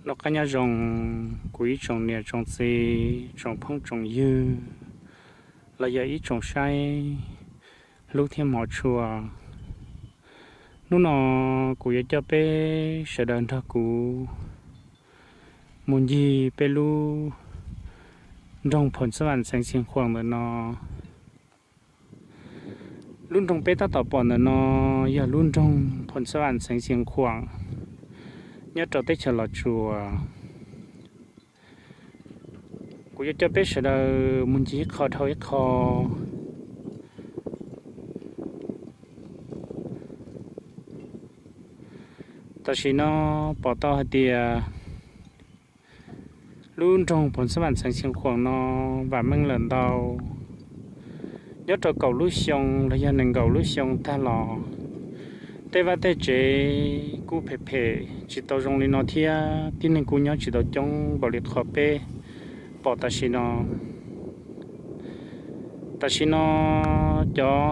Noj qab nyob zoo kuv ib tsoom niam tsoom txiv, tsoom phooj tsoom ywg, los yog ib tsoom saib hlub thiab hmov tshua. Hnub no kuv yuav coj peb sawv daws nrog kuv mus ncig peb lub nroog Phoos Xab Vam xeev Xeev Khuam ntawm no. Lub nroog peb tab tom pom ntawm no yog lub nroog Phoos Xab Vam xeev Xeev Khuam, nyob rau teb chaws Los Tsuas. Kuv yuav coj peb sawv daws mus ncig ib qho dhau ib qho. Tam sim no pom tau hais tias lub nroog Phoos Xab Vam xeev Xeev Khuam no vam meej lawm ntau. Nyob rau kaum lub xyoo los yog nees nkaum lub xyoo tag los, tej vaj tej tsev kuj phem phem tsis tau zoo li no thiab. Tib neeg kuj nyob tsis tau coob npaum li qhov peb pom tam sim no. Tam sim no cov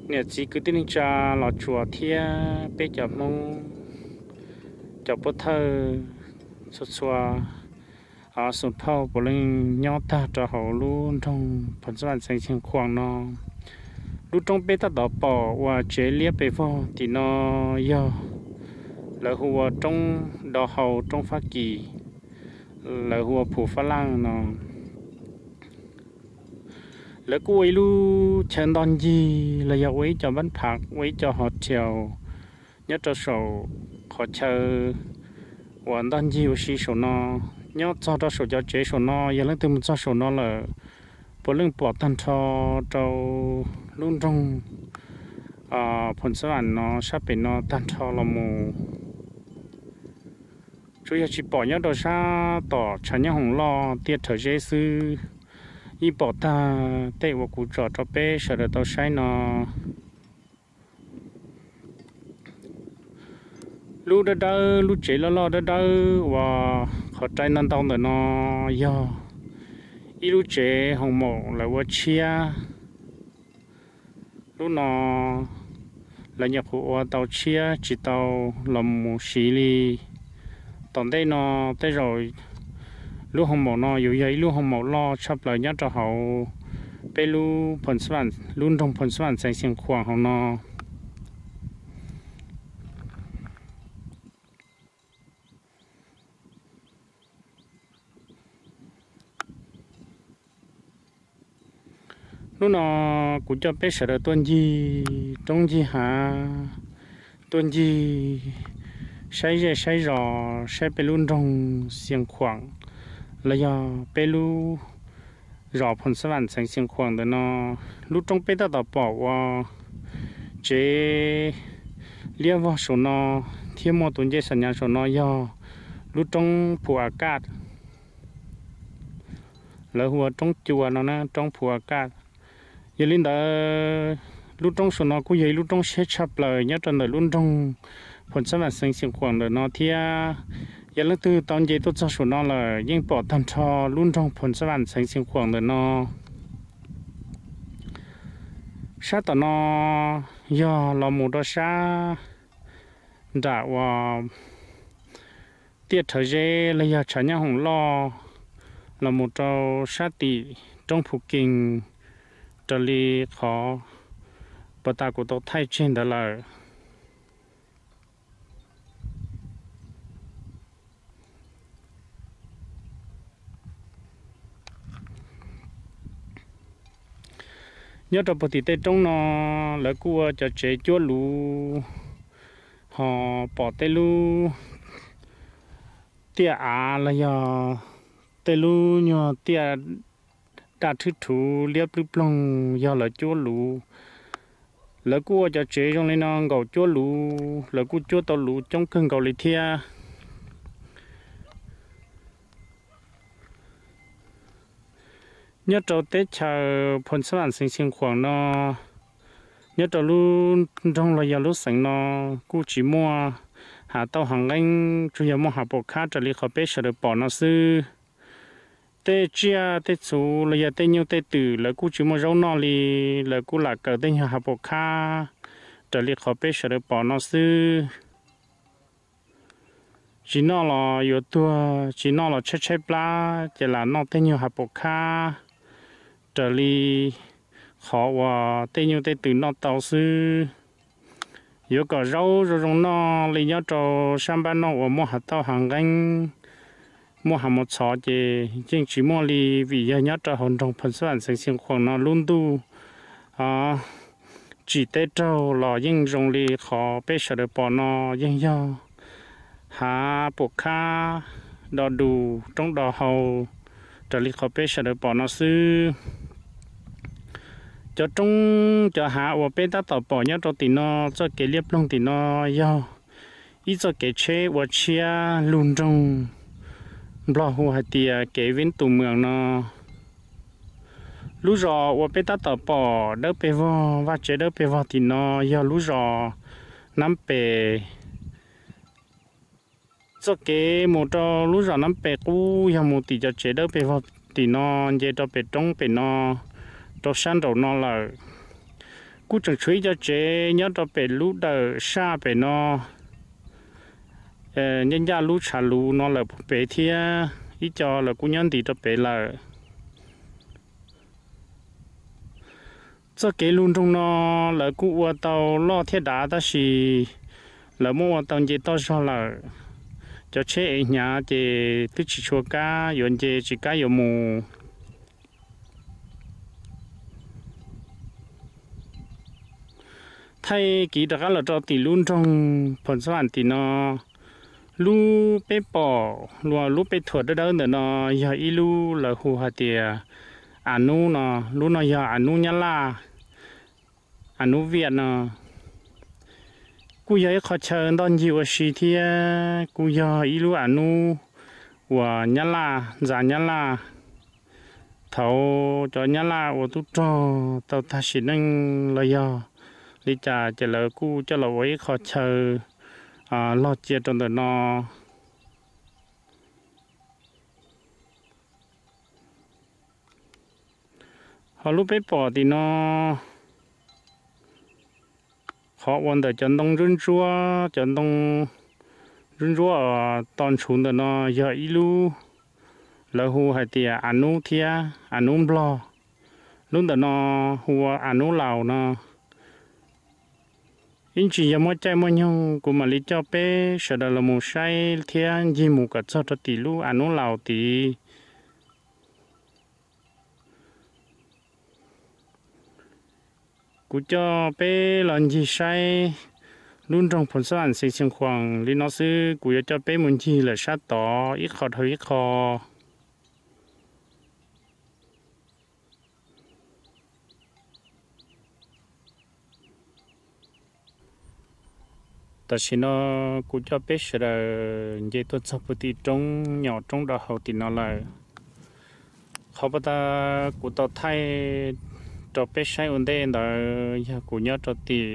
niam txiv kwv tij neej tsa Los Tsuas thiab peb cov Hmoob, cov pov thawj txhua txhua xum phauj puav leej nyob tag rau hauv lub nroog Phoos Xab Vam xeev Xeev Khuam no. Lub roob peb tab tom pom uas tsev liab pes vog tim no yog lawv hu ua roob do hau roob Fab Kis, lawv hu ua Phu Fab Laj no. Lawv kuj ua ib lub chaw ntoj ncig los yog ua ib co npab phav, ua ib co hotel nyob rau saum qhov chaw uas ntoj ncig ua si saum no. Nyob txog rau saum cov tsev saum no, yog leej twg mus txog saum no lawm, puav leej pom tag nrho rau lub nroog Phoos Xab Vam no sab pem no tag nrho los mus. Tsuas yog tsis pom nyob rau sab tom tshav nyob hoom loj tiaj rhawv zeb xwb, yeej pom tag tej uas kuv tsom rau peb sawv daws tau saib no. Lub dawb dawb, lub tsev loj loj dawb dawb uas qhov rai ntau ntau ntawm no yog ib lub tsev hoos maum lawv ua tshiab. Lub no lawv nyuam qhuav ua tau tshiab tsis tau los mus siv li. Tom ntej no tej zaum lub hoos maum no yuav yog ib lub hoos maum loj tshaj plaws nyob rau hauv peb lub, lub nroog Phoos Xab Vam xeev Xeev Khuam hauv no. Hnub no kuv coj peb sawv daws tuaj ncig roob ncig hav, tuaj ncig saib zej saib zos, saib peb lub nroog Xeev Khuam los yog peb lub zos Phoos Xab Vam xeev Xeev Khuam ntawm no. Lub roob peb tab tom pom ua tsev liab vog saum no thiab muaj tus ncej xa nyav saum no yog lub roob Phu A Kaj, lawv hu ua roob cua no na, roob Phu A Kaj. Yog li ntawd, lub roob saum no kuj yog ib lub roob siab tshaj plaws nyob rau ntawm lub nroog Phoos Xab Vam xeev Xeev Khuam ntawm no thiab. Yog leej twg tau nce tuaj txog saum no lawm yeej pom tag nrho lub nroog Phoos Xab Vam xeev Xeev Khuam ntawm no. Sab tom no yog los mus rau sab nram uas tiaj rhawv zeb los yog tshav nyob hoom loj, los mus rau sab tim roob Phu Kees raws li qhov puag ta kuv tau thaij tseg ntawd lawm. Nyob rau puag tim tej roob no, lawv kuj ua cov tsev cuab luv, ho pom tej lub tiaj av los yog tej lub nyuag tiaj daj thwb thuv liab plwb ploog yog lawv cuab luv. Lawv kuj ua cov tsev zoo li no nkaum cuab luv, lawv kuj cuab tau luv coob kawg nkaus li thiab. Nyob rau teb chaws Phoos Xab Vam xeev Xeev Khuam no, nyob rau lub nroog los yog lub xeev no kuj tsis muaj hav tauj hav nqeeb, tsuas yog muaj hav pom khab raws li qhov peb sawv daws pom no xwb. Tej tsiaj tej txhu los yog tej nyuj tej twm lawv kuj tsis muaj zaub noj li, lawv kuj lam kaws tej nyuag hav pom khab raws li qhov peb sawv daws pom no xwb. tsis noj los yuav tuag, tsis noj los tshaib tshaib plab, ces lam noj tej nyuag hav pom khab raws li qhov uas tej nyuj tej twm noj tau xwb. Yuav kom zaub zoo zoo noj li nyob rau sab npab noj uas muaj hav tauj hav nqeeb, muaj hav mos txhov ces yeej tsis muaj li, vim yog nyob rau hauv nroog Phoos Xab Vam xeev Xeev Khuam no lub ntuj tsim teb raug los yeej zoo li qhov peb sawv daws pom no, yeej yog hav pom khab do dus roob do haus raws li qhov peb sawv daws pom no xwb. Cov roob cov hav uas peb tab tom pom nyob rau tim no, txoj kev liab ploog tim no yog ib txoj kev tsheb ua tshiab lug nroog, Nplog hu hais tias kev Vib Tus Mws no. Lub zos uas peb tab tom pom dawb pes vog, vaj tsev dawb pes vog tim no yog lub zos Nab Pes. Txoj kev mus rau lub zos Nab Pes qub yog mus tim cov tsev dawb pes vog tim no, nce rau pem roob pem no, rau sab nraum no lawm. Kuj tseem tshuav ib co tsev nyob rau pem lub dawm saj pem no, ncaj ncaj lub tshav luv no lawm puag pem thiab, ib co lawv kuj nyob ntis rau pem lawm. Txoj kev lug nroog no lawv kuj ua tau loj thiab dav, tab sis lawv muab ua tau nce toj zog lawm. Cov tsheb ev hnyav ces twb tsis tshua kam yuav nce, tsis kam yuav mus. Thaij kiv rov qab los rau tim lub nroog Phoos Xab Vam tim no, lub peb pom, lub peb thuam dawb dawb ntawm no yog ib lub lawv hu hais tias Av Nub no. Lub no yog Av Nub Nyab Laj, Av Nub Viaj no. Kuj yog ib qho chaw ntoj ncig ua si thiab kuj yog ib lub av nub uas Nyab Laj ntxa Nyab Laj. Thaum cov Nyab Laj uas tub rog tau tag sim neej los yog li cas ces lawv kuj coj los ua ib qho chaw log cia rau ntawm no. Ho lub peb pom tim no, qhov uas ntawm cov ntoo ntsuab ntsuab, cov ntoo ntsuab ntsuab to ntshuv ntawm no yog ib lub lawv hu hais tias Av Nub thiab Av Nub Nplog. Lub ntawm no hu ua Av Nub Laus no. Ib ntsis yog muaj caij muaj nyoog kuv mam li coj peb sawv daws los mus saib thiab ncig mus kom txog rau tim lub Av Nub Laus tid. Kuv coj peb los ncig saib lub nroog Phoos Xab Vam Xeev Xeev Khuam li no xwb, kuv yuav coj peb mus ncig lawm sab tod ib qho dhau ib qho. Tam sim no kuv coj peb sawv daws nce tuaj txog puag tim roob nyom roob do hau tim no lawm. Qhov puag ta kuv tau thaij rau peb saib ua ntej ntawd yog kuv nyob rau tim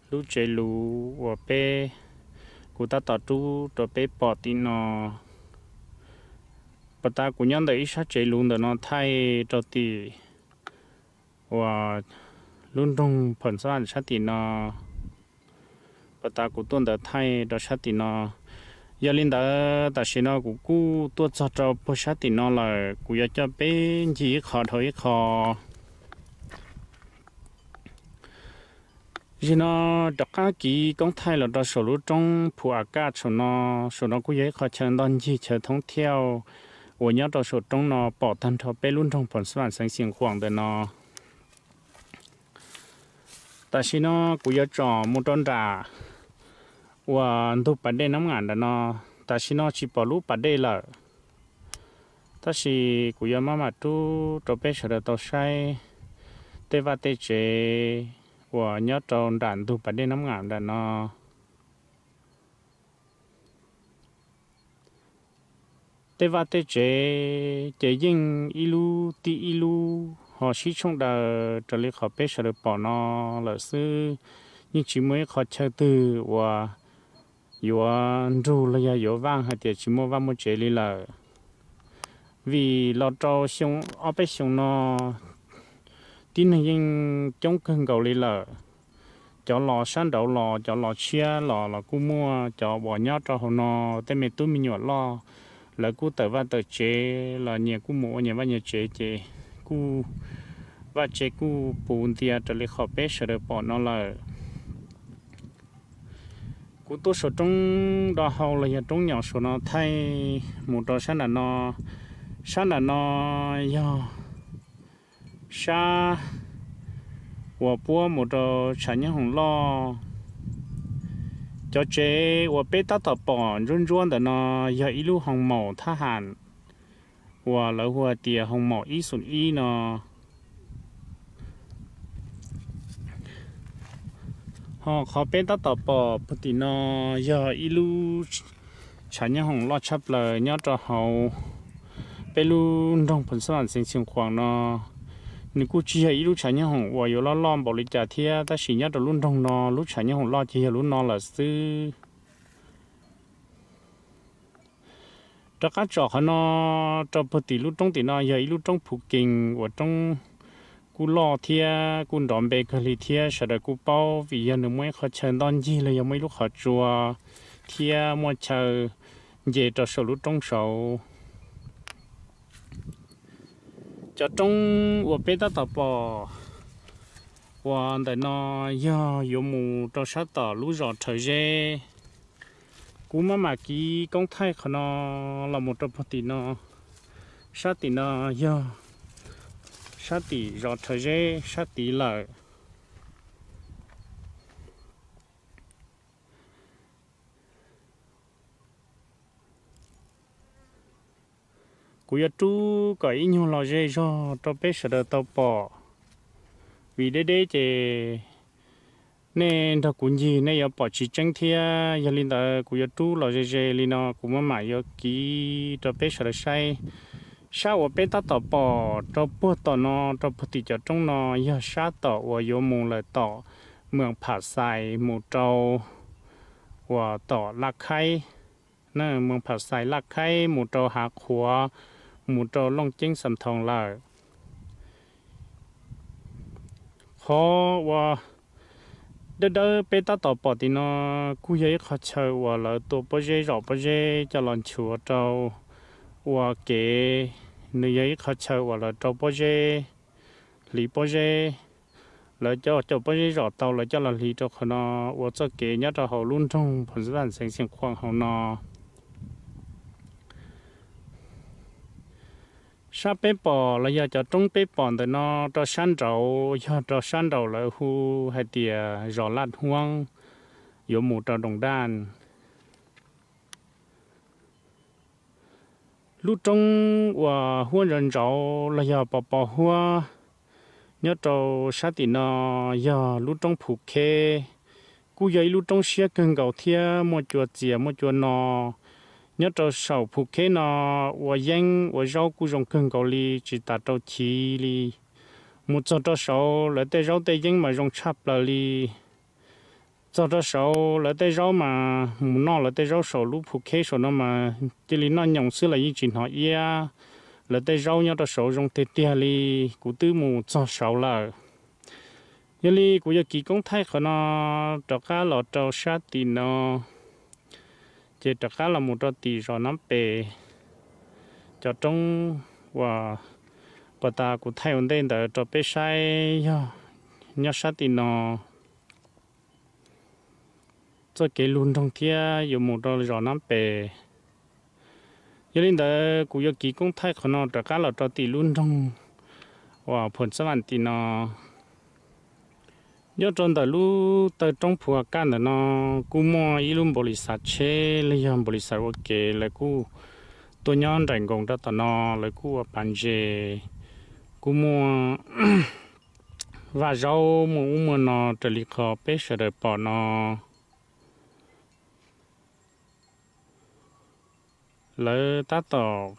lub tsev luv uas peb, kuv tab tom rub rau peb pom tim no. Puag ta kuv nyob ntawm ib sab tsev luv ntawm no thaij rau tim uas lub nroog Phoos Xab Vam sab tim no. Puag ta kuv tuaj ntawd thaij rau sab tim no. Yog li ntawd tam sim no kuv kuj tuaj txog rau puag sab tim no lawm, kuv yuav coj peb ncig ib qho dhau ib qho. Zim no rov qab kiv koob thaij los rau saum lub roob Phu A Kaj saum no. Saum no kuj yog ib qho chaw ntoj ncig chaw thoob thiauj uas nyob rau saum roob no pom tag nrho peb lub nroog Phoos Xab Vam Xeev Xeev Khuam ntawm no. Tam sim no kuv yuav tsom mus rau nram uas ntug pas dej Nab Ngam nram no. Tam sim no tsis pom lub pas dej lawm, tab sis kuv yuav maj mam rub rau peb sawv daws tau saib tej vaj tej tsev uas nyob rau nram ntug pas dej Nab Ngam nram no. Tej vaj tej tsev ces yeej ib lub tib ib lub ho sib tshooj daws raws li qhov peb sawv daws pom no lawm xwb. Yeej tsis muaj ib qho chaw twg uas yuav nrug los yog yuav vaj hais tias tsis muaj vaj muaj tsev li lawm. Vim los rau xyoo ob peb xyoos no tib neeg yeej coob kawg nkaus li lawm. cov los sab nraud los, cov los tshiab los los kuj muaj, cov uas nyob rau hauv no tej me tub me nyuam loj, lawv kuj tawm vaj tawm tsev los nyias kuj mus ua nyias vaj nyias tsev ces kuj vaj tsev kuj puv ntias raws li qhov peb sawv daws pom no lawm. Kuv tuaj saum roob do hau los yog roob nyom saum no thaij mus rau sab nram no. Sab nram no yog sab uas puab mus rau tshav nyob hoom loj. Cov tsev uas peb tab tom pom ntsuab ntsuab ntawm no yog ib lub hoo maum thab ham uas lawv hu tias hoo maum ib xoom ib no. Ho qhov peb tab tom pom puag tim no yog ib lub tshav nyob hoom loj tshaj plaws nyob rau hauv peb lub nroog Phoos Xab Vam Xeev Xeev Khuam no. Nws kuj tsis yog ib lub tshav nyob hoom uas yuav loj loj npaum li cas thiab, tab sis nyob rau lub nroog no lub tshav nyob hoom loj ces yog lub no lawm xwb. Rov qab tsom qhov no rau puag tim lub roob tim no yog ib lub roob Phu Kees uas roob kuj loj thiab kuj nrov npe kawg li thiab sawv daws kuj paub vim yog nws muaj ib qhov chaw ntoj ncig los yog muaj ib lub qhov tsua thiab muaj chaw nce rau saum lub roob saud. Cov roob uas peb tab tom pom uas ntawm no yog yuav mus rau sab tom lub zos Rhawv Zeb. Kuv maj mam kiv koob thaij qhov no los mus rau puag tim no. Sab tim no yog sab tim zos Rhawv Zeb sab tid lawm. Kuv yuav rub kom ib nyuag los ze zog rau peb sawv daws tau pom, vim deb deb ces nej nrog kuv ncig nej yuav pom tsis tseeb thiab. Yog li ntawd kuv yuav rub los ze ze li no, kuv maj mam yuav kiv rau peb sawv daws saib. Sab uas peb tab tom pom rau puag tom no rau puag tim cov roob no yog sab tom uas yuav mus lawm tom Moos Pham Xais mus rau uas tom Laj Khaib, Moos Pham Xais, Laj Khaib mus rau Hav Qhuav, mus rau Looj Ceeb Xam Thoos lawm. Qhov uas dawb dawb peb tab tom pom tim no kuj yog ib qhov chaw uas lawv tua pob zeb zom pob zeb coj los nchuav rau ua kev. Nws yog ib qhov chaw uas lawv rau pob zeb, hliv pob zeb. Lawv coj caum pob zeb zom tau lawv coj los hliv rau qhov no ua txoj kev nyob rau hauv lub nroog Phoos Xab Vam Xeev Xeev Khuam hauv no. Sab peb pom los yog cov roob peb pom ntawm no rau sab nraud yog rau sab nraud lawv hu hais tias zos Laj Huab yuav mus rau Doos Daj. Lub roob uas huab ntsauv ntsauv los yog pos pos huab nyob rau sab tim no yog lub roob Phu Kheb, kuj yog ib lub roob siab kawg nkaus thiab muaj cua txias muaj cua no. Nyob rau saum Phu Kheb no ua yeeb ua zaub kuj zoo kawg nkaus li tsis tas rau chiv li. Mus txog rau saud lawv tej zaub tej yeeb mas zoo tshaj plaws li. Txog rau saud lawv tej zaub mas mus noj lawv tej zaub saum lub Phu Kheb saum no mas cia li noj nyoos xwb los yeej tsis hnov iab. Lawv tej zaub nyob rau saud zoo tiag tiag li. Kuv twb mus txog saud lawm. Yog li kuv yuav kiv koob thaij qhov no rov qab los rau sab tim no, ces rov qab los mus rau tim zos Nab Pes. Cov roob uas puag ta kuv thaij ua ntej ntawd rau peb saib yog nyob sab tim no txoj kev lug nroog thiab yuav mus rau zos Nab Pes. Yog li ntawd kuv yuav kiv koob thaij qhov no rov qab los rau tim lub nroog uas Phuam Xab Vam tim no. Nyob rau ntawm lub taw roob Phu Kaj ntawm no kuj muaj ib lub npaus lis xav tsheb los yog npaus lis xav ua ke, lawv kuj tuaj nyob nraim nkoos rau tom no, lawv kuj ua pas ntses, kuj muaj vaj zaub muaj ub muaj no raws li qhov peb sawv daws pom no. Lawv tab tom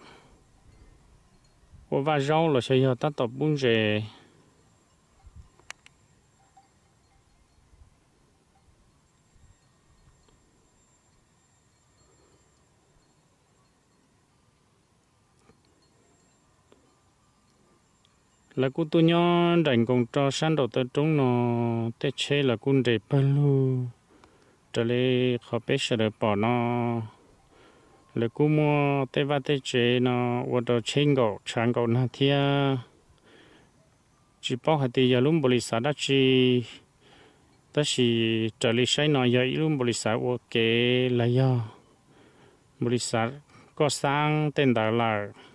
ua vaj zaub los xyov yog tab tom pub ntses. Lawv kuj tuaj nyob nraim nkoos rau sab nraum taw roob no, tej tsheb lawv kuj nres pawg lug. Raws li qhov peb sawv daws pom no, lawv kuj muaj tej vaj tej tsev no ua rau tsheb nkaum tshav nkaum nag thiab. Tsis paub hais tias yog lub npaum li xav dab tsi, tab sis raws li saib no yog ib lub npaum li xav ua kev los yog npaum li xav koj xab tej ntawd lawm.